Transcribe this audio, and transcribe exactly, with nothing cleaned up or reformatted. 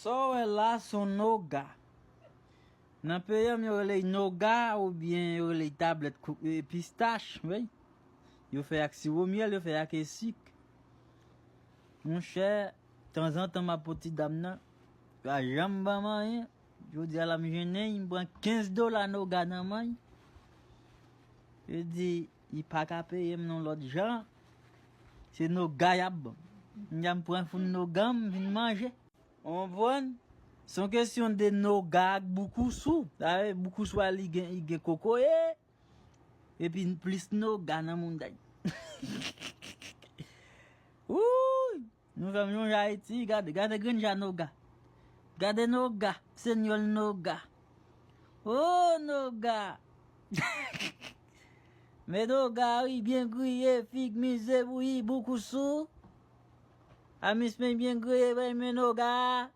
Sa w wè la se yon noga. Nan peyi m yo rele l noga oubyen yo rele l tablèt kou- e, pistach, wi. Yo fè ak siwo myèl, yo fè ak e sik. Monchè, tanzantan m ap pot ti dam nan, yo pa janm ban m anyen. Jodi a la m jennen, m pran kenz dola noga nan men l. Yo di, li pa ka peye m non lòt jan. Se noga y ap ban m. M di a m pran foun noga m, vin manje. Ou konprann? Se yon kesyon de noga ak boukousou. Dayè, boukousou a li gen, li gen kokoye. Epi plis noga nan mouda l. Wouy! Nou fè m sonje Ayiti, gade, gade grenn jan noga. Gade noga, senyòl noga. O noga! Men noga, wi, byen griye, fig, mize, bouyi, boukousou. Amis men byen griye, bay men noga.